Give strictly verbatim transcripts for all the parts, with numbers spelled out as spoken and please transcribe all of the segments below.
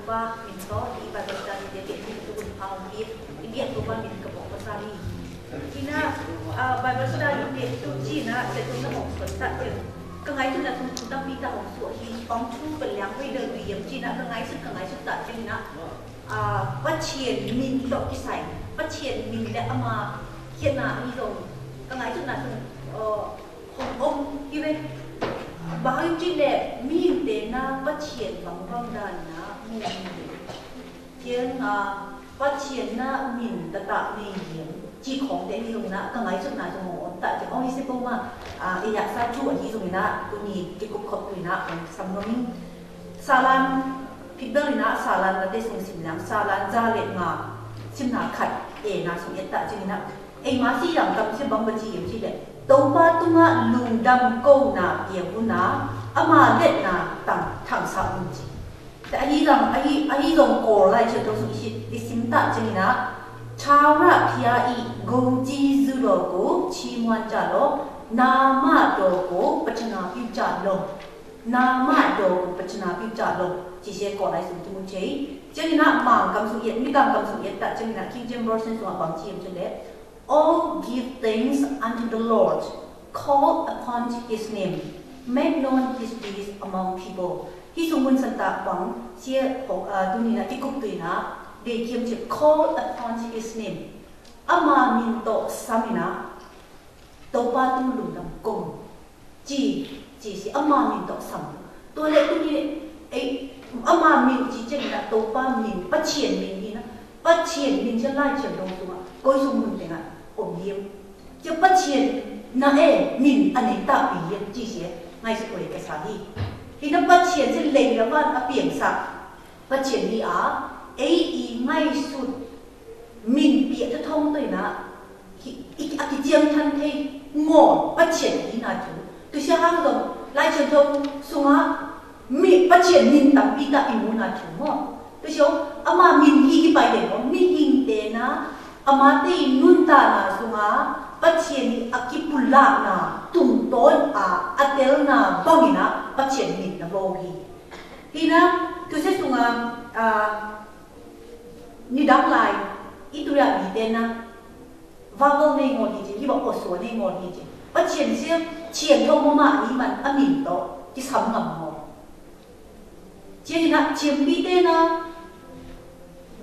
Pa min tawh i Bible study te te min tu hun pau hi i biak tu pa min ka bok pasal hi. Ina, ah, Bible study te tu ci na te tu na hong suan ta te. Ka ngai tu na tu tu tampi ta hong suan hi pang tu ka liang hui da lui yam ci na ka ngai sut ka ngai sut ta te na. Ah, Pathian min tawh kisai. Pathian min le ama khiatna hi zong ka ngai tu na tu, ah, hong om hi ve. Bang hang cih leh mihingte na Pathian bangbang dan na mu hi. Thiang a Pathian na min taktak nei hiam cih khawngte hi zongin ah ka ngaihsutna zong hong om ta ciang aw hi si poma, ah, i yaksa thu ahi zongin ah tuni kikup khop tu in ah hong sam nuam ing. Salan phitbel in ah salan na te sung sim lang salan za le nga simna khat e na sung et ta ciangin ah Eima si yang tam si bang ba ci yam ci le Topa tungah lungdam kona pia hun a ama letna tang thangsak hun ci. Te ahi zang ahi ahi zong kawl lai cian to sung i sim ta ciangin ah ထာဝရဘုရား၏ဂုဏ်ကျေးဇူးတော်ကိုချီးမွမ်းကြလော့။ နာမတော်ကိုပတနာပြုကြလော့။ နာမတော်ကိုပတနာပြုကြလော့။ ကျိရှဲကော်လိုက်စုံတမှုချေ။ ကျင်းနာမန်ကမ်စုံယက်မိကမ်ကမ်စုံယက်တကျင်းနာ King James Version စုံအပမ်ချီယမ်ချလေ All give thanks unto the Lord, call upon his name, make known his deeds among people. Hi sung mun san ta pang sia hong, ah, tunina kikup tuina de kiam chip call upon his name. Ama min tawh samina Topa tung lungdam kong ci, ci si ama min tawh sam. Tua le tuni ei ama min ci ciangin ah Topa min, Pathian min hi na, Pathian min cian lai cian dong sungah koi sung mun tengah om hiam. Cia Pathian na e min a nei ta pi hiam ci si e ngai si koi ka sa hi. Hi na Pathian si lei la van a piang sa. Pathian hi a, ei i ngaihsut min piah thawthawng tawh in ah, hi, i, a kiciangthan thei ngawn Pathian hi na thu. Tu sia hang zong, Lai Thian Tho sungah mi Pathian min tampi ta i mu na thu maw. Tu sia ama min hi hi pai den maw, mihingte na, amate i nuntakna sungah Pathian i a kipulakna tungtawn a, a telna bangin ah Pathian min na bawl hi. Hi na, tu sia sungah, ah, nidang lai, i tu ria mite na, vowel nei ngawl hi ci, hi bang osua nei ngawl hi ci. Pathian sia, thian tho mama hi man a min tawh, kisam ngam maw. Ciangin ah, thiampite na,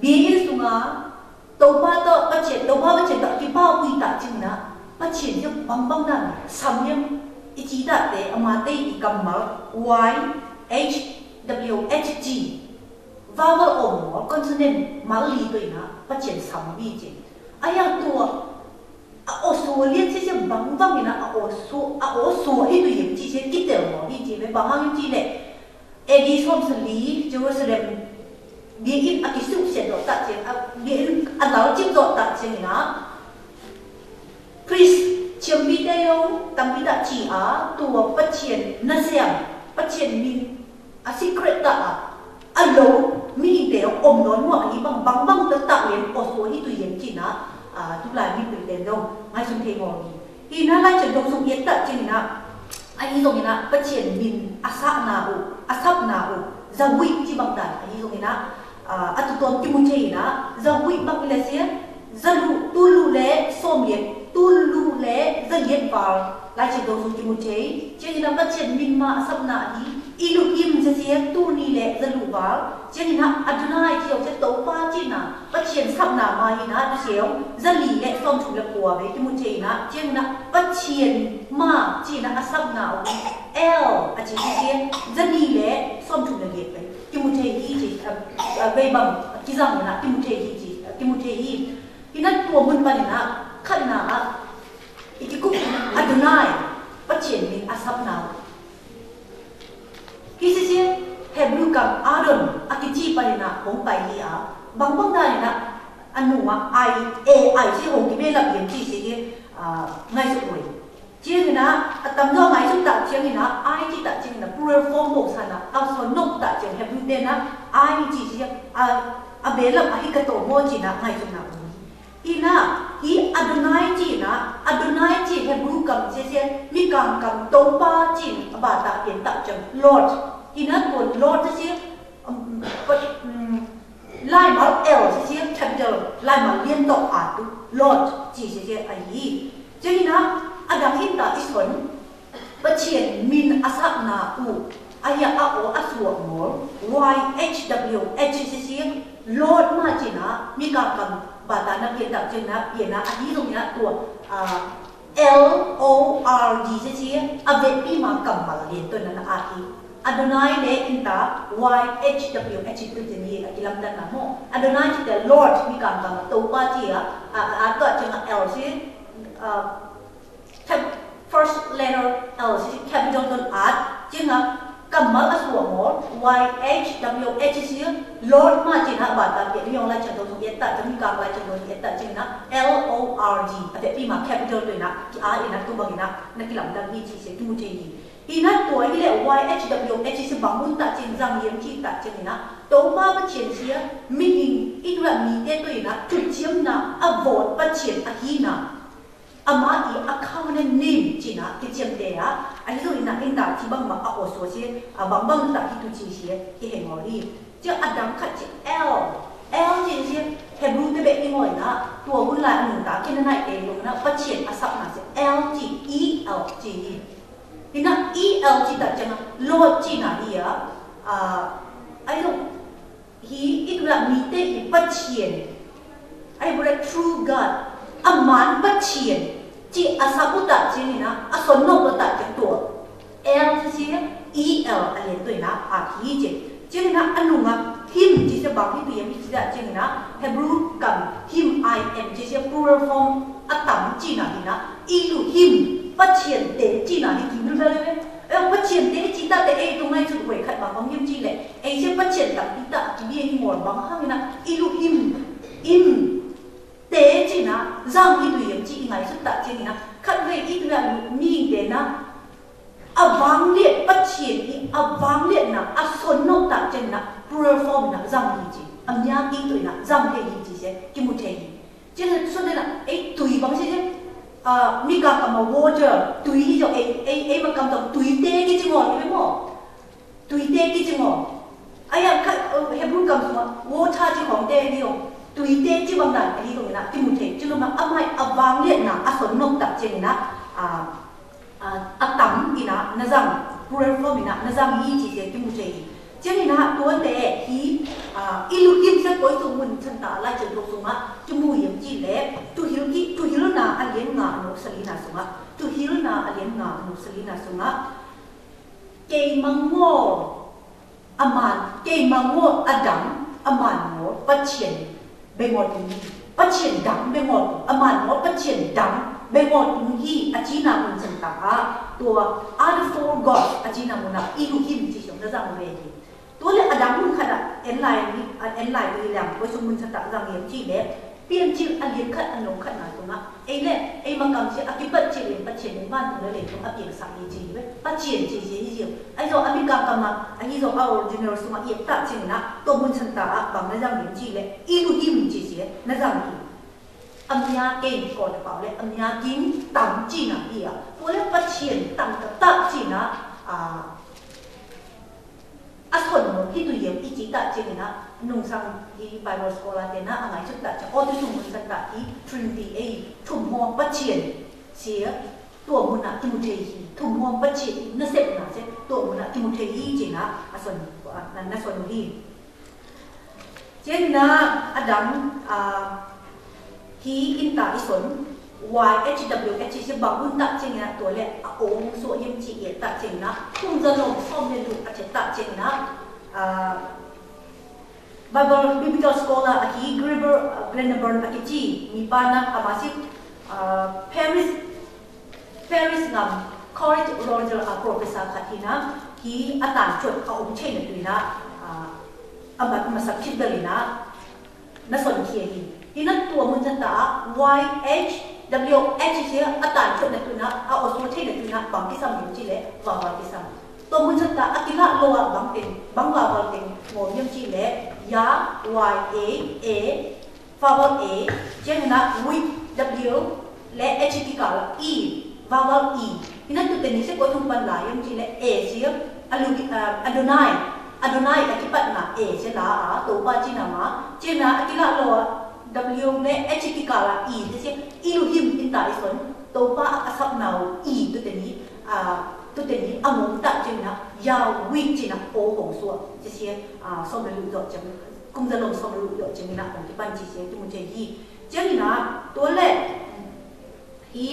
biain sungah, Topa tawh Pathian, Topa Pathian tawh kipaupih tak ciangin ah, Pathian sia bangbang dan, sam hiam, i ci tak te, amate i kammal, Y H W H G. Vowel om maw, consonant mal li tawh in ah Pathian sam hi ci. A hiang tua a aw sua lian sia sia bangbang in ah a aw sua, a aw sua hi tawh hiam ci sia kitel maw hi ci ve bang hang hiam ci leh A D sawm sali Jerusalem biain a kisuksiat zawh tak ciang, a biain a lalcip zawh tak ciang in ah Priest thiampite zong tampi tak ci a tua Pathian na siam, Pathian min a secret tak a, a lo mihingte zong om nawn muak ahi bang, bangbang taktak lian aw sua hi tui hiam cin a, a, tulai mipil ten zong ngaihsun thei ngaw hi. Hi na Lai Thian Tho sung i et tak cin in a, ahi zong in a Pathian min a sahna uh, a sapna uh, zawih ci bang dan ahi zong in a, a, a tutuam kimu thei in a, zawih bang i le sia, zaluh, tulu le sawmliat, tulu le zaliat val, Lai Thian Tho sung kimu thei. Ciangin a Pathian min ma a sapna ahi, i lukim zasia, tuni le zaluh val. Ciangin a Adonai ci aw cia Topa cina, Pathian sapna ma hi na, tu siau, zali le sawmthum le kua ve kimu thei na. Ciangin a Pathian ma cina a sapna ahi, El a ci cia, zali le sawmthum le liat ve kimu thei hi ci, a, a, vei bang, a, kizang na kimu thei hi ci, a, kimu thei hi. Hi na tua mun panin a, khatna a, i kikup Adonai, Pathian min a sapna. Hi sisia, Hebrew kam Adon, a kici panin a, hong pai hi a, bangbang danin a, a nung a, ai, e, ai si hong kibe lap yem ci si hi, a, ngai suk ui. Ciangin a, a tamzaw ngai suk tak ciangin a, ai ci tak ciangin a, plural form bok sana, a so nok tak ciang Hebrew te na, ai ci si a, a belap a hi ka to mo ci na, ngai suk na ui. Hi na, hi Adonai ci na, Adonai ci Hebrew kam sia sia, mi kang kam Topa ci, a ba tak pian tak ciang, Lord. Hi na tua Lord sia, um, pa, um, Laimal L sisia, capital, laimal lian tawh a tu, Lord ci sisia ahi. Ciangin ah, a dang in ta i son, Pathian min a sakna uh, a hia a aw a suah mawl, Y H W H sisia, Lord mah cina, mi kangkang bata na pian tak cina, pian a ahi zong ina tua, ah, L O R D sisia, a vekpi ma kammal lian tawh na na at hi. Adonai le in ta, Y H W H tu cin hi a kilamdanna maw. Adonai cite Lord mi kangkang a Topa ci a, a, a, a tua ciang a L si, a, cap-, first letter L si capital tawh at, ciang a kammal a suah mawl, Y H W H si, Lord mah cina bata pian, mi hong Lai Siangtho sung i et ta, ciang mi kang Lai Siangtho sung i et ta, cina L O R D, a vekpi ma capital tawh ina, ki a ina tu bang ina, na kilamdang hi ci sia, kimu thei hi. Hi na tua hi le Y H W H si bang hun ta cin zang hiam ci ta cin ina, Topa Pathian sia, mihing, i tua mite tawh ina, tutciamna, a vawt Pathian ahina. Ama i a covenant name cina kiciamte a, ahi zong ina in ta ci bangmah a aw suah si, a bangbang ta hi tu ci si, i hei ngawl hi. Cia a dang khat ci L, L ci si, Hebrew te beh i ngawl ina, tua hun lai a nungta, Canaanite te zong ina, Pathian a sakna si, L ci, E L ci hi. Ina E L ci ta ciang a, Lord cina hi a, a, ahi zong, hi i tua mite i Pathian, ahi bule true God, a man Pathian, ci a sak uh ta ciang ina, a son nop uh ta ciang tua. L ci si, E L a lian tua ina, a hi ci. Ciang ina a nunga, him ci si bang hi tu yam hi ci ta ciang ina, Hebrew kam, him I M ci si plural form, a tam cina hi na, Elohim, Pathian te cina hi ki mil bel le. Eh, Pathian te ci ta te ei tung ngai cu kuai khat bang hong yam ci le. Ei sia Pathian tam pi ta, ki bia hi ngawl bang hang ina, Elohim, im, te cina, zang i tu yam ci i ngai sut ta cina, khat vei i tu yam mi te na, a vangliat Pathian i, a vangliat na, a son nop ta cina, plural form na, zang hi ci, a mia i tu na, zang thei hi ci se, kimu thei hi. Cina, so de na, ei tui bang si se, a, mi ka kam a water, tui hi jo, ei, ei, ei ma kam tau, tui te ki ci ngawl, i be mo. Tuite kici maw? Aya kha, uh, Hebrew kam sungah water ci khawngte ahi zong, tuite ci bang dan ahi zong ina kimu thei. Ci luma amah a vangliatna a son nop tak ciang ina, ah, ah, a tam ina na zang, plural form ina na zang hi ci se kimu thei hi. Ciang ina tuate hi, ah, i lukim se koi sung mun chan ta lai chan tuk sungah kimu hiam ci le, tuhil ki, tuhilna a lian nga a nung salina sungah, tuhilna a lian nga a nung salina sungah, Keima ngaw a man, keima ngaw a dang a man ngaw Pathian bengawh tung hi. Pathian dang bengawh tung, a man ngaw Pathian dang bengawh tung hi a cina mun cang ta a, tua other four gods a cina mun a Elohim ci siang na zang ve hi. Tua le a dang mun khat a en lai ni, a en lai ni liang, koi sung mun cang ta zang hiam ci le, Piancil a lian khat a nung khat na tungah, ei le, ei makam sia a kipat cil in Pathian in vantung le leitung a piangsak hi ci hi ve. Pathian ci hi hi ci. Ahi zong a mi kangkam ah, ahi zong a original sungah i et tak ciang ina, tua mun chan ta ah bang na zang ding ci le, Elohim ci sia na zang hi. A mia kei kaw na pau le, a mia king tam ci na hi a. Tua le Pathian tam tak tak ci na, ah, A son lo hi tu yem i ci ta ciang ina, nungsang hi Bible scholar te na a ngai sut ta ciang, aw tu sung mun san ta hi Trinity ei, thum hong Pathian sia, tua mun a kimu thei hi, thum hong Pathian i na sep na sia, tua mun a kimu thei hi ci na, a son, a, na, na son hi. Ciang ina a dang, a, Hi in ta i son, Y H W H si bang hun tak ciang ina tua le a ong suah hiam ci i et tak ciang ina, kum za lom sawm le luk a chet tak ciang ina, ah, Bible, Biblical Scholar a hi Gregory, ah, Glenarvan a kici, mi pa na a ma si, ah, Paris, Paris ngam, College Royal a professor khat hi na, hi a tan chuat a om chain a tu ina, ah, a mat masak chit bel ina, Na son khia hi. Hi na tua mun chan ta ah Y H W H si a tan chuat na tu ina, a aw suah thei na tu ina, bang kisam hiam ci le, vawal kisam. Tua mun chan ta a kilah lo ah bang teng, bang vawal teng ngawm hiam ci le, ya, Y A, A, vawal A, ciang ina, W, W, le H kikal ah E, vawal E. Hi na tu teni se kua thum pan lai hiam ci le, A si a, a lu, a, Adonai. Adonai a kipatna A sia la a, Topa cina ma, cina a kilah lo a, W le H kikal a I sia sia, Elohim in ta i son, Topa a kasapna uh I tute ni, a, tute ni a ngong ta cina, Yahweh cina o hong suah sia sia, a, sawm le lu zawh ciang, kum za lom sawm le lu zawh ciang ina hong kipan ci sia, tu mu thei hi. Ciang ina, tua le, hi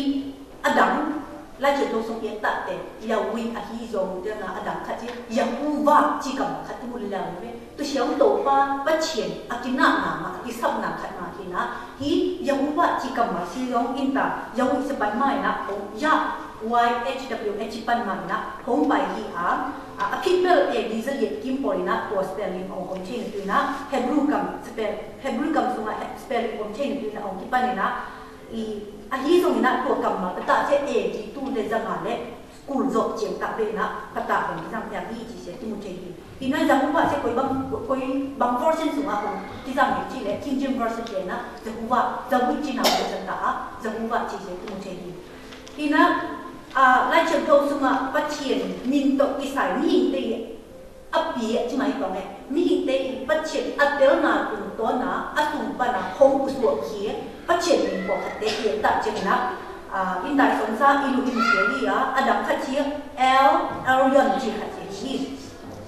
a dang, Lai Siangtho sung i et tahte, Yahweh ahi zong, tua na a dang khat ci, Yahuwah ci kammal khat tu mu le le ve. Tu siang Topa, Pathian, a kinahna ma, a kisapna khat ma hi na. Hi Yahuwah ci kammal si zong in ta, Yahweh si pan ma ina, hong Yah, Y H W H pan ma ina, hong pai hi a, a, a phit bel A D za liat kim pawl ina, tua spelling hong om thei na tu ina, Hebrew kam spell, Hebrew kam sunga he-, spelling om thei na tu ina, hong kipan ina, I, ahi zongin ah tua kammal ka tah sia A D tul le zanga le kul zawh ciang tah ve in ah ka tah hong kizang piak hi ci sia tu mu thei hi. Hi na Jehovah sia koi bang, koi bang version sungah hong kizang hi ci le King James Version sia na Jehovah, Yahweh ci na hong kizang ta a Jehovah ci sia tu mu thei hi. Hi na, a, Lai Siangtho sungah Pathian min tawh kisai mihingte hi a piak ci mai kong e. Mihingte in Pathian a telna tungtawna a sung pana hong pusuak hi. Pathian min pawlkhatte hi a tak ciangin ah, a, in dai sonsa i lu in sia hi a, a dang khat hi El Elyon ci khat hi.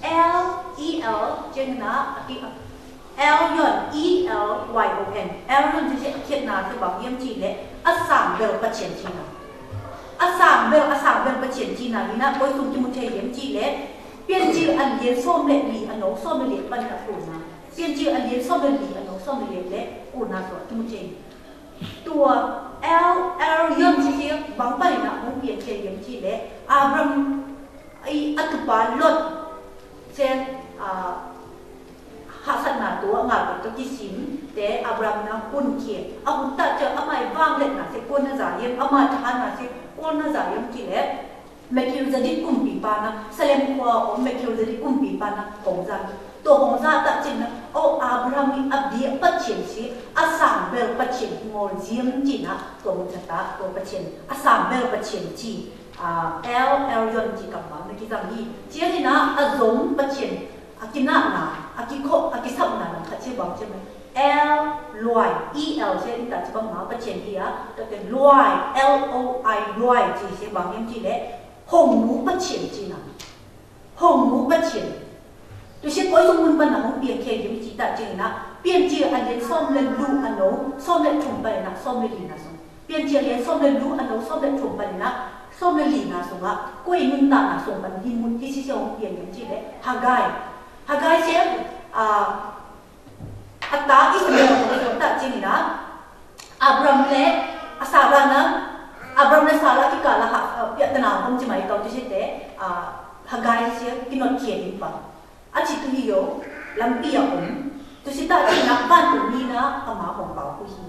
El, E L ciangin ah a ki a Elyon, E L Y O N. Elyon ci a khiatna ci bang hiam ci le a sang bel Pathian cina. A sang bel, a sang bel Pathian cina hi na koi sung ci mu thei hiam ci le Piancil a lian sawm le li a no sawm le li pan a kulna. Piancil a lian sawm le li a no sawm le li le kulna tua tu mu thei. Tua El, Elyon ci ci bang pan ina hong pian thei hiam ci le Abraham i a tupa Lot sia, a, hahsatna tua ngal tua kisim te Abraham na hun khia. A hun ta cia amah i vang letna sia kuan na za hiam, amah thahatna sia kuan na za hiam ci le Melchizedek kumpipa na, Salem khua om Melchizedek kumpipa na hong za hi. Tua hong za tak cin na, o Abraham i a bia Pathian si, a sang bel Pathian hi ngawl ziam ci na, tua mun sa ta, tua Pathian, a sang bel Pathian ci, a, El Elyon ci kammal na kizang hi. Ciangin a, a zom Pathian, a kinahna, a kikhop, a kisapna lam khat sia bang cia mai. El Loi, E L sia in ta ci bang ma Pathian hi a, tate Loi, L O I Loi ci sia bang hiam ci le, hong mu Pathian cina. Hong mu Pathian. Tu sia koi sung mun pan na hong pian khia hiam ci ta cina. Piancil a lian sawm le lu a no, sawm le thum pan na, sawm le li na sung. Piancil a lian sawm le lu a no, sawm le thum pan na, sawm le li na sungah. Koi nuntakna sung pan hi mun hi sisia hong pian hiam ci le. Haggai. Haggai sia, a, a ta Ishmael a hong suak ta cina. Abraham le a Sarah na, Abraham le Sarah kikal a ha, a, piahtana hong ci mai tau tu site, a, Haggai sia kinot khia in pa. A ci tu hi yo, lampi a om. Tu sita cina vantung mi na ama hong pau hui hi.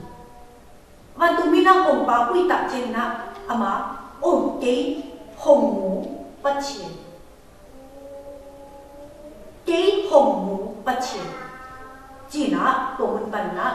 Vantung mi na hong pau hui ta cina ama, o kei hong mu Pathian. Kei hong mu Pathian. Cina, tua mun pan na,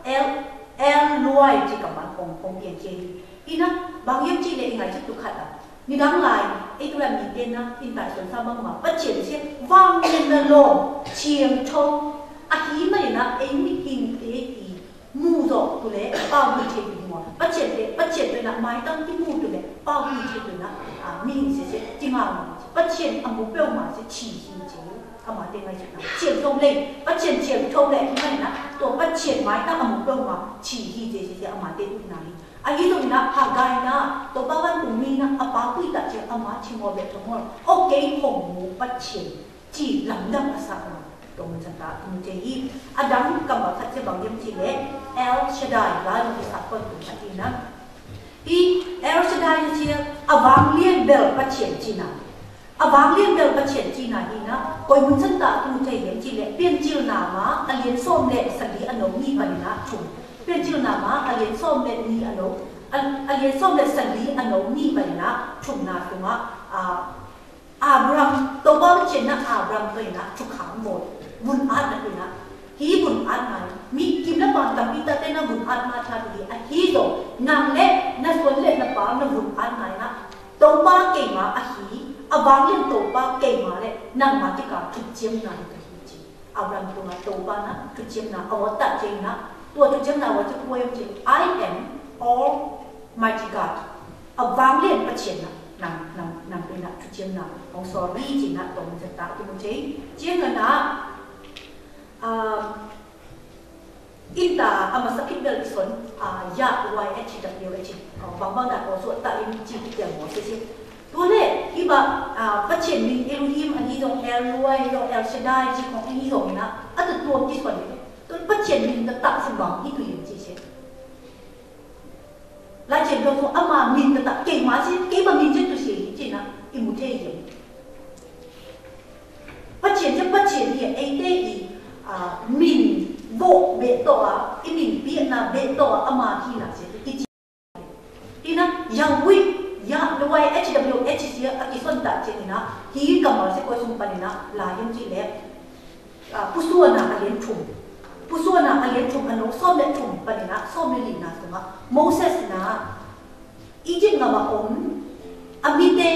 El, El Loi ci kammal hong, hong pian cia hi. Ina, bang hiam ci le i ngai ci tu khat a. Nidang lai, ei tu lai mite na, in tai suan sa bang ma, Pathian sia, vang lian na lawm, thiang tho. A hi mai na, ei mihingte i mu zawh tu le pau hui thei tu hi maw? Pathian te, Pathian tu na maitang ki mu tu le pau hui thei tu na, a, mihing sia sia, ci ngau maw? Pathian a mu peuhmah sia thi hi ci. Amate ngai sia na. Thiang tho le, Pathian thiang tho le, hi mai na, tua Pathian maitang a mu peuhmah thi hi ci sia sia, amate tu na hi. A hi zong na, Haggai na, tua pa van tu mi na, a pau hui ta ci ama thi maw be tho maw? Okay, hong mu Pathian. Ci lamdang a sak lo. Tua mun sa ta, tu mu thei hi. A dang kammal khat sia bang hiam ci le, El Shaddai, la lo i sak kon tu khat hi na. Hi El Shaddai hi sia, a vanglian bel Pathian cina. A vanglian bel Pathian cina hi na, koi mun sa ta, tu mu thei hiam ci le, Piancilna ma, a lian sawm le sali a no nih panin a thum. Piancilna ma, a lian sawm le nih a no, a, a lian sawm le sali a no nih panin a thumna sungah, a, Abraham, Topa Pathian na Abraham tawh in a thukham bawl, vun at na tawh in a, hi vun at na, mi kim le pam tampi tate na vun at na tha hi, ahi zong, nang le na suan le na pam na vun at na in a, Topa keima ahi, A vanglian Topa keima le nangma kikal thuciamna hi ka hi ci. Abraham tungah Topa na thuciamna a awt tak ciangin ah, tua thuciamna a awt ciang kua hiam cih leh, "I am Almighty God." A vanglian Pathian na nang, nang, nang tungah thuciamna hong sawl hi ci-in ah tua mun ciang tak kimu thei. Ciangin ah, ah, Innta a masa khit bel i son, ah, Yah, Y H W H, ah, bangbang dan aw suah ta in ci kitel maw sisi. Tua leh hih bang, ah, Pathian min Elohim ahi zong, El Roi ahi zong, El Shaddai ci khong ahi zong in ah, a tutuam kisuan hi. Tua Pathian min taktak si bang hi tu in ci si. Lai Siangtho sung ama min taktak keima si, keima min ci tu si hi ci-in ah i mu thei hi. Pathian ci Pathian hi a, eite i, ah, min vawh beh tawh a, i min piakna beh tawh a, ama hihna ci i ci. Hi na, Yahweh, Yah, Y H W H si a, a kisuan tak ciangin ah, hih kammal si koi sung panin ah la hiam cih leh, ah, Pusuahna a lian thum. Pusuahna a lian thum a neu sawm le thum panin ah sawm le lina sungah Moses in ah Egypt gam ah om a mite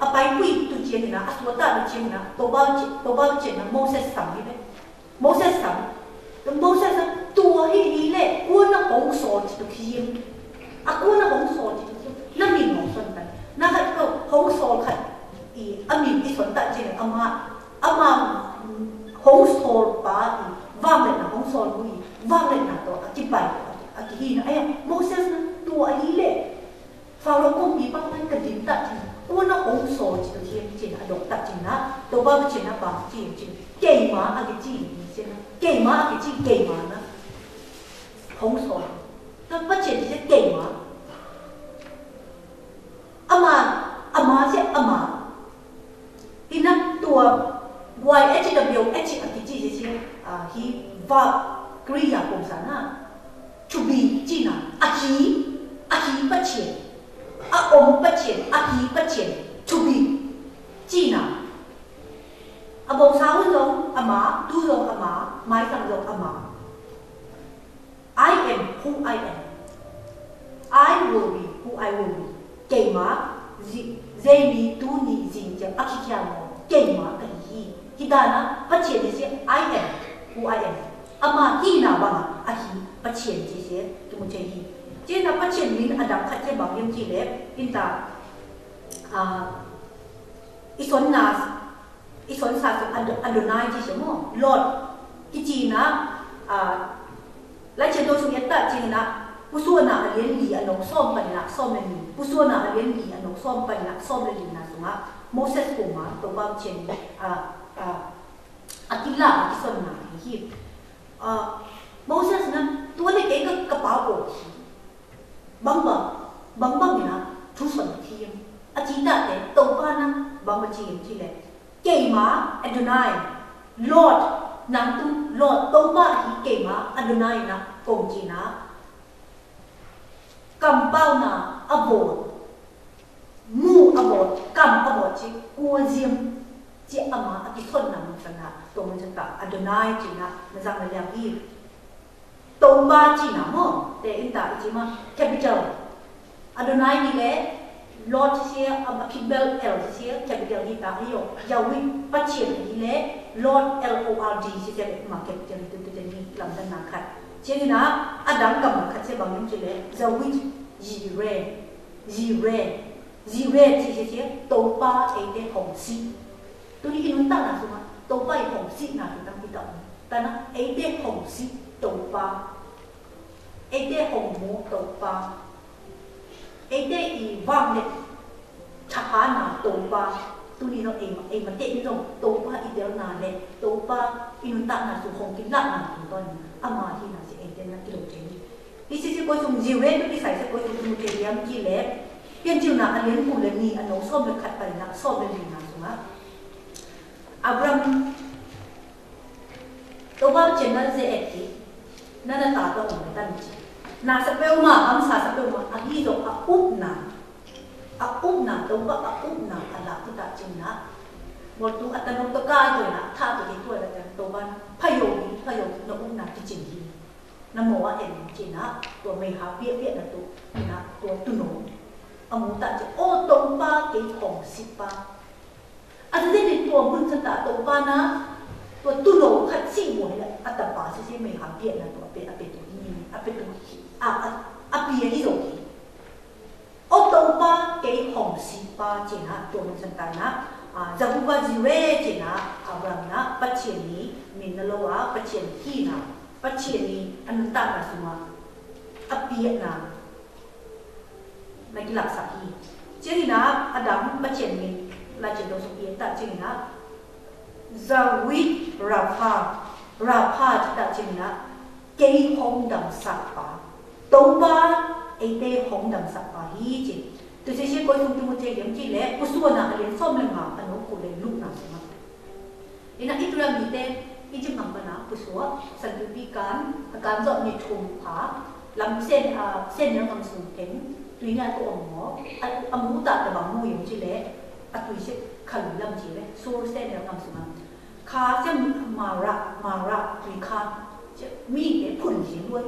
a paipih tu ciangin ah, a suakta tu ciangin ah, Topa ci, Topa ci-in ah Moses sam hi ve. Moses sam. Moses ah, tua hi hi leh kua na hong sawl ci tu hiam? A kua na hong sawl ci tu hiam? Na min hong suan tan. Na khat ko hong sawl khat i a min i suan tak ciangin ah ama, ama hong sawl pa i vangliatna hong sawl bu i vangliatna tawh a kipai a kihina. Ahi a Moses na tua hi leh Faro kumpipa pan ka din tak ciangin, kua na hong sawl ci tu hiam ci-in a dong tak ciangin ah, Topa Pathian na bang ci hiam cih leh, keima a kici hi ci-in ah, keima a kici, keima na hong sawl. Tua Pathian ci keima. Ama, ama ci ama. Hi na tua Y H W H a kici ci ci, ah, hi verb Greek a pumsa na. To be cihna, a hi, a hi Pathian, a om Pathian, a hi Pathian, to be cihna. A bawngsa hun zong ama, tu zong ama, maisang zong ama. I am who I am. I will be who I will be. Keima, zi-, zei ni, tu ni, zing ciang a kikhia maw, keima ka hi hi. Hi dan a, Pathian hi ci, I am who I am. Ama hihna bang a hi Pathian ci ci, kimu thei hi. Ci na Pathian min a dang khat ci bang hiam cih leh, innta, ah, i sonna, i sonsa sung Ad-, Adonai ci ci maw, Lord kici na, ah, Lai Siangtho sung i et tak ciangin ah, Pusuahna a lian li a neu sawm panin ah sawm le nih, Pusuahna a lian li a neu sawm panin ah sawm le nihna sungah Moses kuamah Topa Pathian, ah, ah, a kila a kisonna hi hi. Ah, Moses na, tua leh kei ka, ka pa aw hi. Bangbang, bangbang in ah thu suan hi hiam? A ci tak teh, Topa na bangbang ci hiam cih leh, keima, Adonai, Lord, nang tung Lord, Topa ahi keima, Adonai na kong ci na. Kampauna a bawl, mu a bawl, kam a bawl ci, kua ziam ci ama a kisonna mun sa na, tua mun sa ta, Adonai ci na, na zang na liang hi. Topa cihna maw, te innta i ci ma, capital. Adonai hi leh, Lord ci sia, a, a capital L ci sia, capital hi ta, hi yo, Yahweh, Pathian hi leh, Lord, L O R D ci sia, ma capital hi tu, tu, tu, ni, lamdanna khat. Ciangin ah, a dang kammal khat sia bang hiam cih leh, Yahweh, Jireh, Jireh, Jireh ci sia sia, Topa eite hong sih. Tuni i nuntakna sungah Topa i hong sihna tu tampi tak om. Tana eite hong sih Topa, eite hong mu Topa, eite i vangliat thahatna Topa. Tuni zong eima, eimate in zong Topa i telna le Topa i nuntakna sung hong kilahna tungtawn in ama hihna si eite na kilo thei hi. Hi sisi koi sung Jireh tu kisai sia koi sung kimu thei hiam cih leh, Piancilna a lian kul le nih a neu sawm le khat panin ah sawm le lina sungah, Abraham, Topa Pathian na ze-et hi, na na ta tawh hong tan ci. Na sa peuhmah, hamsa sa peuhmah, ahi zong a upna, a upna, Topa a upna a lak hi ta cin na. Mawltu a tanuk tawh kai tawh in ah, a thah tawh kei tuai la ciang Topa na, phayo hi, phayo, na upna kicin hi. Na maw a en cin ah, tua meiha piahpiah na tuh in ah, tua tuno a mu ta cin, aw Topa kei hong sihpa. A tate nih tua mun santa Topa na tua tulo khat sih buai la a tapa sese mei ha piakna tua pe a pe tu ni a pe tu a a a pia i zo hi. O Topa kei hong si pa cina tua mun santa na Jehovah Jireh cina Abraham na Pathian ni min na lo a Pathian hina Pathian ni a nuntakna sunga a piakna na kilaksak hi. Ciangina a dang Pathian min Lai Cin to sung i et ta ciangina Zawit Rapha Rapha ci ta ciangina kei hong damsak pa Topa eite hong damsak pa hi ci. Tu sia sia koi sung tu mu thei hiam ci le pusuana a lian sawm le nga a no ku le lukna sungah Ina i tua mite i jing ngam pana pusuah santupi kan a kan zawh ni thum pha lam sen a sen nel ngam sung teng tui nia tu om maw a mu ta ta bang mu yong ci le a tui se khalu lam ci le sur sen nel ngam sung am kha sem mara mara tui kha mi te phun ci luai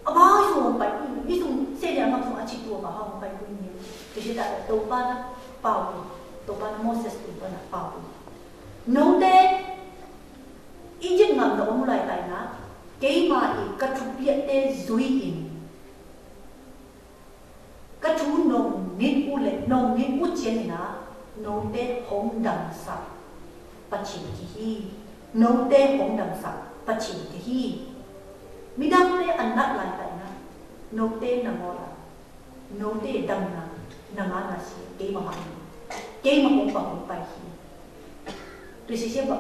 a ba i sung pai i sung sen nel ngam sung a ci tua ba hong pai kun ni ci ci ta Topa na pau Topa na Moses Topa na pau Note i jing ngam na om lai taina keima i ka thupiahte zui in ka thu nong nit u le nong nit u cianina note hong damsak Pathian ki hi. Note hong damsak Pathian ki hi. Midangte an nat lai taina note na ngawla note damna na ngana si keima ha keima hong pa hong pai hi. Tu sisia ba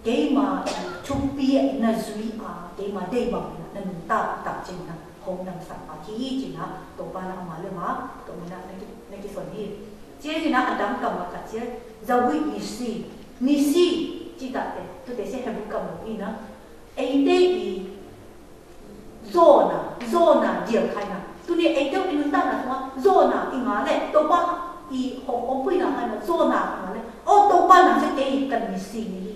keima thupi na zui a keima dei bang na nung ta ta cin na hong dang sa pa ki cin na Topa na ama le ma to na na ki na ki son hi. Cin na a dang kam ma ka cin zawi ni si ni si ci ta te tu te se hebu kam lo i na eite i Zawna zawna dial khaina tuni eite i nuntakna sunga zawna i nga le Topa i hong ompuina khaina zawna i nga le o Topa nang se kei kan ni si ni hi.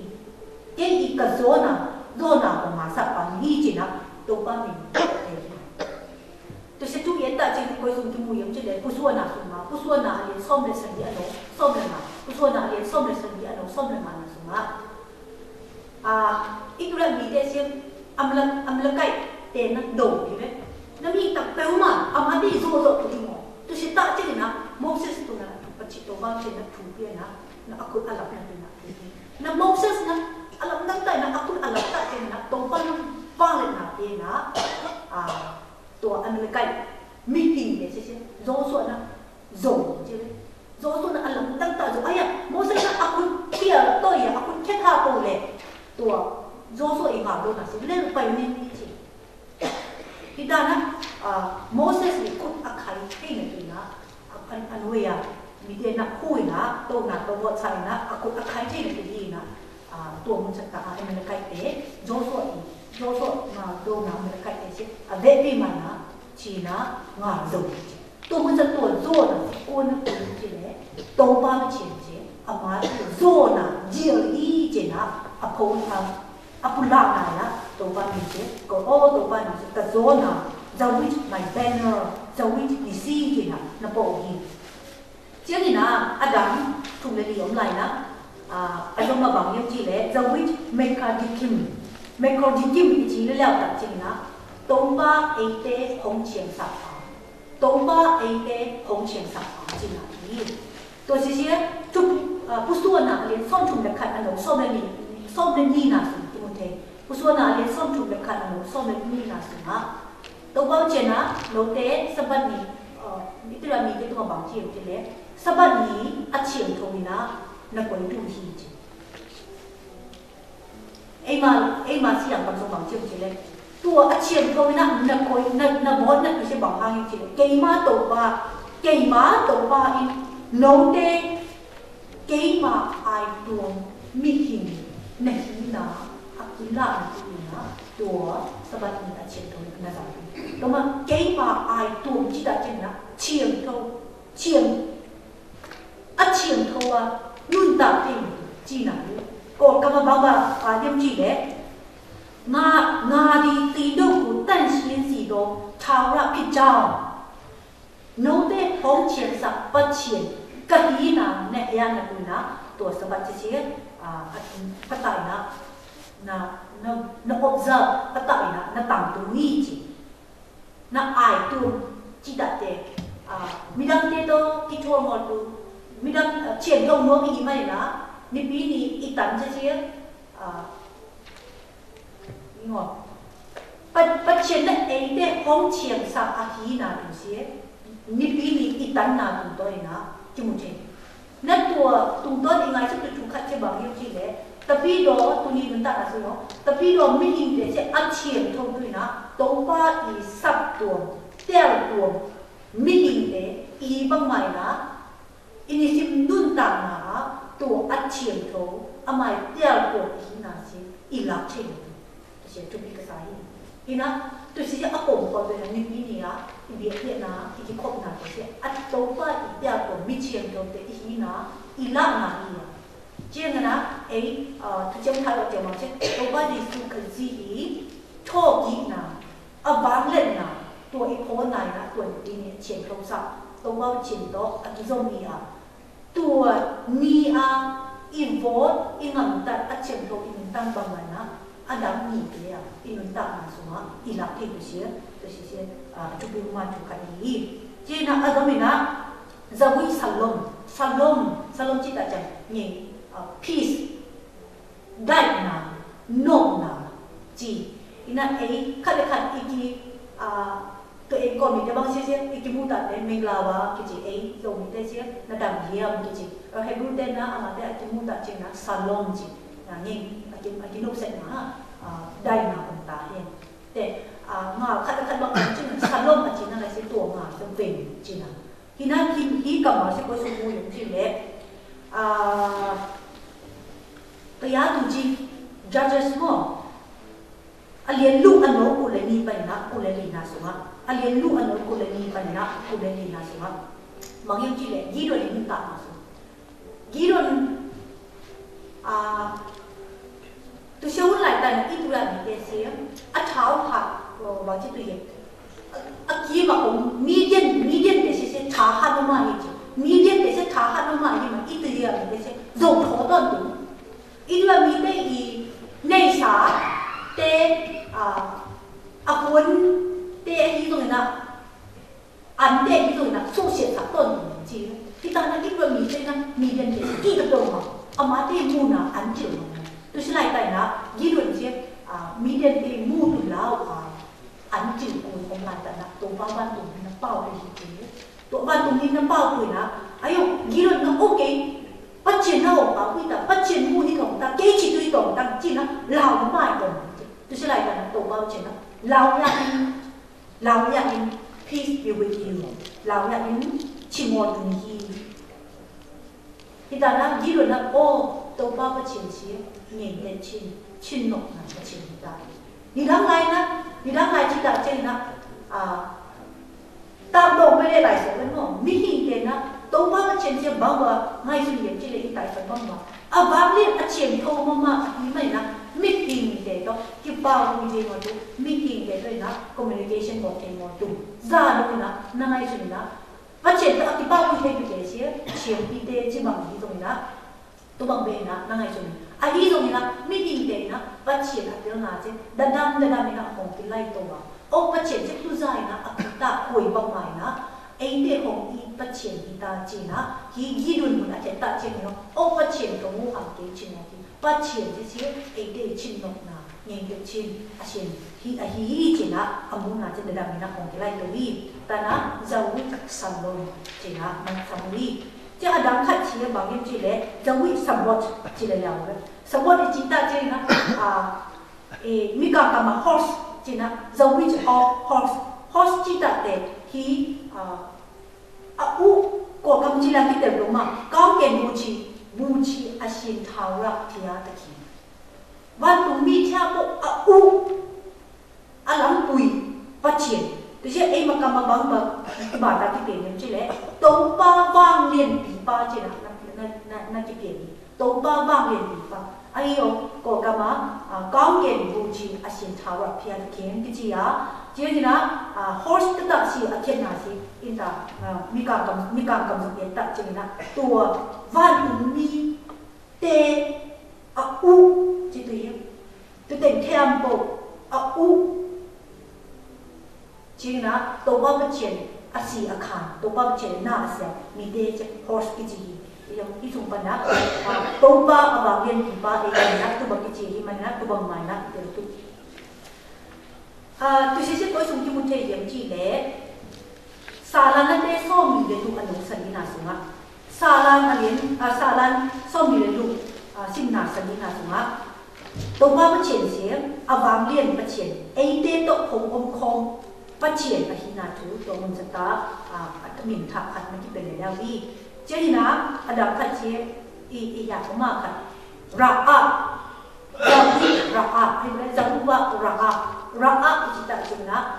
Kei i ka zawna zawna hong nga sak pa ni hi cina Topa min thei hi. Tu se tu i enta cin koi sung tu mu yam cin le pusuana sunga pusuana a lian sawm le sagi a lo sawm le nga pusuana a lian sawm le sagi a lo sawm le nga na sunga A, Israel mite siam Amla, Amalekai te na do hi ve. Na mi tak peuhmah a mati zawhzawh tu ding aw. Tu si tah ciangin ah Moses tuna Paci Topa ciang na thu pian ah na a khut a lap na tuna thu pian. Na Moses na a lap nang tai na a khut a lap tah ciangin ah Topa na vang le na pian ah a, tua Amalekai mihing te si si Joshua na Zo ci le. Zo tu na a lam tangtah zo. Aya, Moses na a khut khia toi a khut khia tha po le. Tua Joshua i ngak lo na si le pai ne ni ci. Hi ta na Moses i khut a khai thei na tu na an an wei a mi te na hui na to na to wo chai na a khut a khai thei na tu hi na tua mun chak ta a Amalekai te Joshua i Joshua ngak lo na Amalekai te si a ve pi ma na ci na ngak zo ci. Tua mun sa tua zawna si kuan na kuan ci le Topa Pathian ci ama tua zawna dial i ci na a pho a a pulak na la Topa min ci ko o Topa na ci ka zawna zawit my banner zawit ni si ci na na po hi. Ciangin a a dang thum le li om lai na a zom a bang yam ci le zawit mekadikim mekadikim i ci le liau tak ciangin a Topa eite hong ciangsak a Topa eite hong ciangsak a cina hi. Tua sisia pusuana a lian sawm thum le khat a lo sawm le ni sawm le ni na sung Timote pusuana a lian sawm thum le khat a lo sawm le ni na sungah Topa ciana lote Sabbath ni Israel mite tungah bang ci hiam ci le Sabbath ni a ciangtho ina na koi tu hi ci. Eima eima siang kam sung bang ciam ci le tua a ciam ko na na koi na na bon na kisi bang hang ci le keima Topa keima Topa in note keima ai tuang mihing na hina a kila na tu ina tua Sabbath ni a ciam ko na zang tu toma keima ai tuang ci ta ciam na ciam to ciam a ciangtho a nuntak ding cina hi. Kawlkam a bang a diam ci le nga nga di ti do ku tan shin si do thau ra phi jao. Note hong cian sak Pathian ka hi na ne ya na ku na Tua Sabbath ci si, ah, a, patah in ah, na, na, na observe, patah in ah, na tangtung hi ci. Na ai tuam ci tahte, ah, midangte tawh kithuah ngawt uh, midang, ah, ciangtho nuam i hih manin ah, Nipi ni i tan ci si, ah, Ngawh. Pa, Pathian na eite hong ciangsa ahihna tung si, Nipi ni i tanna tungtawn in ah kimu thei. Na tua tungtawn i ngaihsut tu thu khat ci bang hiam cih leh, Tapidaw tuni nuntakna sung aw, Tapidaw mihingte ci a ciangtho tu in ah Topa i saptuam, teltuam, mihingte i bangmah in ah i nisim nuntakna ah tua a ciangtho, a mai teltuam i hihna si i lak thei lo. Tua si a thupi ka sa hi. Ina, tua si a pom khawh tua ina Nipi ni ah i biakpiakna, i kikhopna tua si a Topa i teltuam mi ciangthote i hihna i lakna hi a. Ciangin ah ei, ah, thuciam thak a ciang mah ci Topa Jesu Khazih i thawhkikna, a vangliatna, tua i phawnna in ah tua Nipi ni a ciangtho sa, Topa Pathian tawh a kizom hi a, tua ni a i vawt, i gamtat, a ciangtho i nuntak bangmah in ah a dang nite ah i nuntakna sungah i lak thei tua si, tua si si, ah, thupi mahmah thu khat hi. Ci in ah a zom in ah Zawih Shalom, Shalom, Shalom cih tak ciang ngei, ah, peace, daihna, nopna ci. Ina ei khat le khat i ki, ah, tua ei kawmite bang siasia i kimuhtakte Menglawa kici, ei Zomite sia na dam hiam kici. Hebrew te na amate a kimuhtak cihna Shalom ci. Na ngei a ki, a kinopsakna, ah, daihna om ta hi. Te, ah, nga khat le khat bang cihna Shalom a cihna la si tua nga sia veng cihna. Hi na, hi, hi kammal sia koi sung mu hiam cih leh, ah, Paya tu ci, Judges maw, a lian lu a neu kul le nih panin ah kul le lina sungah, a lian lu a neu kul le nih panin ah kul le lina sungah, bang hiam cih leh Gideon i nuntakna sung. Gideon, ah, tu sia hun laitak in ah i tu a mite sia, a thau hat, oh, bang ci tu hiam. A, a kim a om, Midian, Midian te sia sia thahat mama hi ci. Midian te sia thahat mama hi mah, i tu a mite sia zo thaw tawntung. I tu a mite i neisa te, ah, a hun te ahi zongin ah, an te ahi zongin ah suhsiat sak tawntung ci. Hi ta na i tu a mite na, Midian te sia i ka tawn mah, amate muhna an cil mah. Tu sia laitak in ah Gideon sia, ah, Midian te muh tu lau, ah, an cil kul om laitak in ah Topa vantung na pau hi ci. Tua vantung na pau hi in ah, ayo, Gideon na okay, Pathian na hong pau hi ta, Pathian muh hi tong ta, kei ci tu hi tong ta ci in ah lau mai tong. Tu sia laitak in ah Topa Pathian na lau ya in, lau ya in, peace be with you. Lau ya in, ci ngaw tung hi. Hi ta na Gideon na, aw, Topa Pathian sia, ngeite cin, cin nopna Pathian hi ta. Nidang lai na, nidang lai ci ta ciang na, ah, tak dong pen le lai sia pen maw, mihingte na, Topa Pathian sia bang bang ngaihsun hiam cih leh i taisan bang bang. A vanglian a ciangtho mahmah ahih manin ah mihingte tawh kipau hi thei ngaw tu, mihingte tawh in ah communication bawl thei ngaw tu. Za dong in ah na ngaihsun in ah Pathian tawh a kipau hi thei pite sia, siampite ci bang hi zongin ah, tu bang bek in ah na ngaihsun in ah, ahi zongin ah mihingte in ah Pathian a pilna ci dadam dadam in ah hong kilai to a. O Pathian ci tu za in ah a khuta khuai bangmah in ah, eite hong it Pathian hi ta ci in ah, hi Gideon mun a khet ta ci in ah, o Pathian ka mu hang kei ci in ah, Pathian ci ci eite cin nopna, ngeite cin a sin hi, ahi hi ci in ah, a muhna ci dadam in ah hong kilai to hi. Ta na Zawih Shalom ci in ah man sam hi. Ci a dang khat ci bang hiam cih leh Zawih Shavuot ci le liau le. Shavuot i ci ta ci in ah, ah, eh, Mikang kam ah horse ci in ah, Zawih of horse. Horse ci ta te hi, ah, a u, Kawlgam ci lang kitel lo mah, kangken buci, buci a sin thau rah thia ta ki. Vantung mi thia ko a u, a langpui Pathian. Tu sia ei makam a bang bang i bata kipian hiam cih leh, Topa vanglianpipa ci in ah na, na, na, na kipian hi. Topa vanglianpipa. Ahi aw, Kawlgam ah, ah, kangken buci a sin thau rah thia ta khin kici a. Ci in ah, ah, horse taktak si a khiatna si in ta, ah, Mikang kam, Mikang kam zong et tak ci in ah. Tua vantung mi te a uh ci tu hi. Tu teng thiam po a uh. Cina Topa Pathian a si a khan, Topa Pathian na a siam mite ci horse kici hi. Hi sung pana Topa a vanglian pipa ei na tu bang kici hi mana tu bang mai na tel tu. Tusisi koi sung kimu thei hiam ci le Salan a te sawm ni le tu a nung sali na sungah Salan a lian Salan sawm ni le tu simna sali na sungah Topa Pathian siam a vanglian Pathian eite tawh hong om khawm Pathian ahina thu tua mun sata a min thak khat na kipia le leu hi. Cianina a dang khat cia i i yak ma khat ra a Zawi Raab, hei le Zawi Raab, Raab i ci tak cina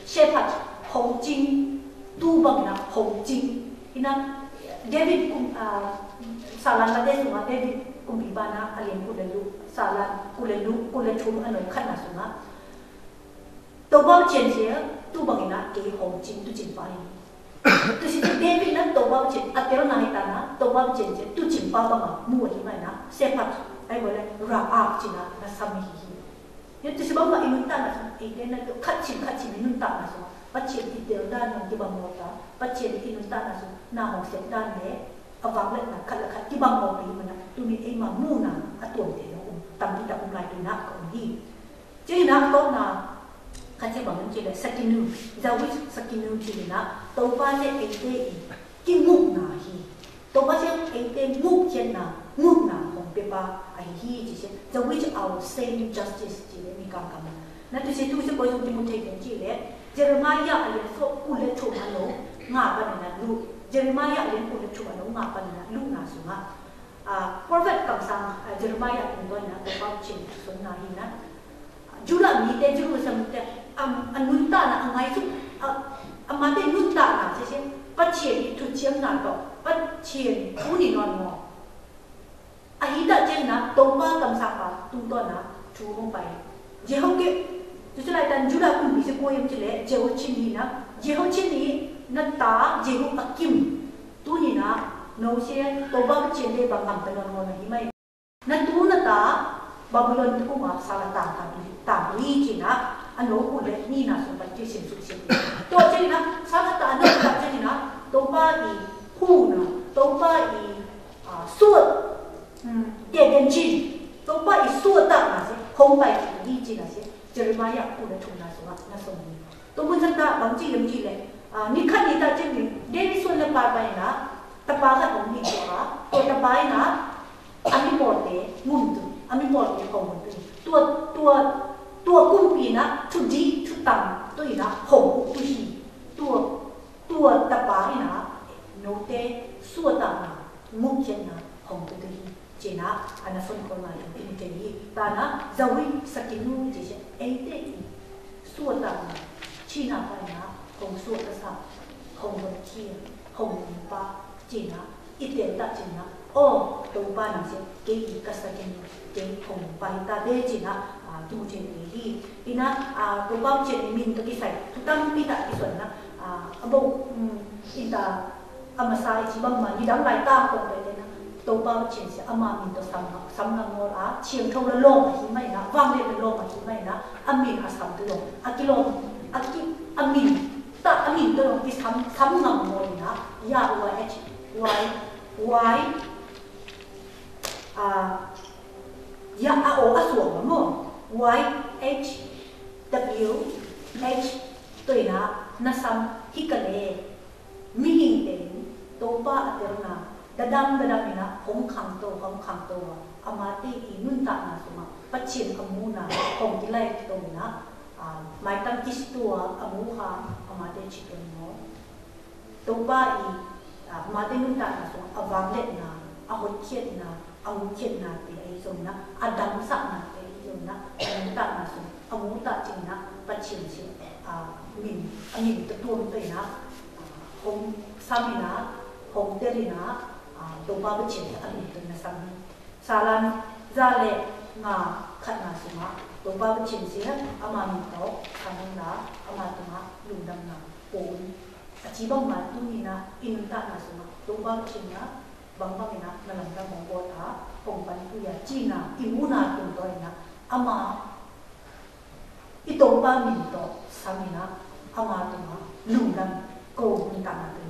shepherd hong cing, tu bangina hong cing. Ina David kum Salan late sunga David kumpi bana a lian kule lu Salan kule lu kule thum a nong khatna sunga Topa Pathian cia tu bangina kei hong cing tu cing pa hi. Tusi tu David na Topa Pathian a telna hi tana Topa Pathian cia tu cing pa banga mu ahi maina sepat ai wale Raab cina na sam hi hi. Ina tusi bangma i nuntakna sung eite na khat cing khat cing i nuntakna sung Pathian i tel dan nung kibang mawta Pathian i nuntakna sung na hong sep dan le a vak letna khat le khat kibang mawta i mana tumi eima muna a tuamte na um tampi tak um lai tuina ka um hi. Cina a tawpna khat cia bang in ci le sakinu, Zawit sakinu ci le na Topa cia eite i kingukna hi. Topa cia eite nguk ciatna ngukna hong pepa ahi hi ci cia Zawit our same justice ci le mi kangkang na tusi tusi koi sung kimu thei keng ci le Jeremiah a lian sawm kul le thum a lo nga panina lu Jeremiah a lian kul le thum a lo nga panina lu na sunga Prophet kamsang Jeremiah tungtawn na Topa Cin sunna hi na Judah mite Jerusalem te a nuntakna a ngai cu amate nuntakna sese Pathian i thuciamna tawh Pathian thu ni nawn maw? Ahi dah ciangna Topa kamsangpa tungtawna thu hong pai. Jehokim tucu laitan Judah kumpi si kua hiam cileh Jehokim hi na Jehokim hi na ta Jehoakim tunina no sia Topa Pathian te bang ngamta nawn maw na hi mai. Na tu na ta Babylon te kungah sal a ta ta tu hi ta tu hi cina a no kul le nina sung pan ti sim suk sim. Tua cina sal a ta a no ta cina Topa i huna Topa i suat Dia gen cin Topa i suat ta na si hong pai tu hi cina si Jeremiah kul le thumna sungah na song hi. Tua mun santa bang ci hiam ci le ni khat ni ta cin ni David suan le pai pai na tapa khat hong hi tua tua tapa i na a mipawlte ngum tu a mipawlte hong tu tua tua tua kumpi na thudih thutang tu i na hong tu hi tua tua tapa i na note suatahna ngumkhiatna hong tu hi. Cina a na son khol ngai lo in kei hi tana Zawit sakinu ci sia eite i suatahna cina paina hong suatasa hong hon kia hong nipa cina i tel ta cina aw Topa nang sia kei i ka sakinu kei hong pai ta de cina kimu thei hi. Ina Topa cin min ka kisai tu tampi ta kisuanna a bo inta a masa i ci bangma nidang lai ta kong pai tena Topa Cin sia ama min tawh sam ngam sam ngam ngawl a thiangtho la lawm ahi maina vangliat la lawm ahi maina a min a sam tu lawm a kilawm a ki a min ta a min tawh lawm kisam sam ngam ngawl ina ya y h y y a ya a aw a suang maw y h w h tawh ina na sam hi ka le Mihingte in Topa a telna dadam dadam ina hong khangto hong khangto a amate i nuntakna sungah Pathian a muna hong kilai to ina maitam kisitua a muha amate citon maw Topa i amate nuntakna sungah a vangliatna a hotkhiatna a muhkhiatnate ahi zongna a damsahnate ahi zongna a nuntakna sungah a muh tah cingna Pathian sin a min a min tatuam to ina hong sam ina hong tel ina Topa Pathian a min to na sam hi. Salan za le nga khatna sungah Topa Pathian sin ama min to sam ina ama tungah lungdamna pon a ci bangma tungina i nuntakna sungah Topa Pathian na bangbang in ah na lamdang hong bawl a, hong panpih a, cihna i muhna tungtawn in ah, ama i Topa min tawh sam in ah, ama tungah lungdam ko nuntakna tawh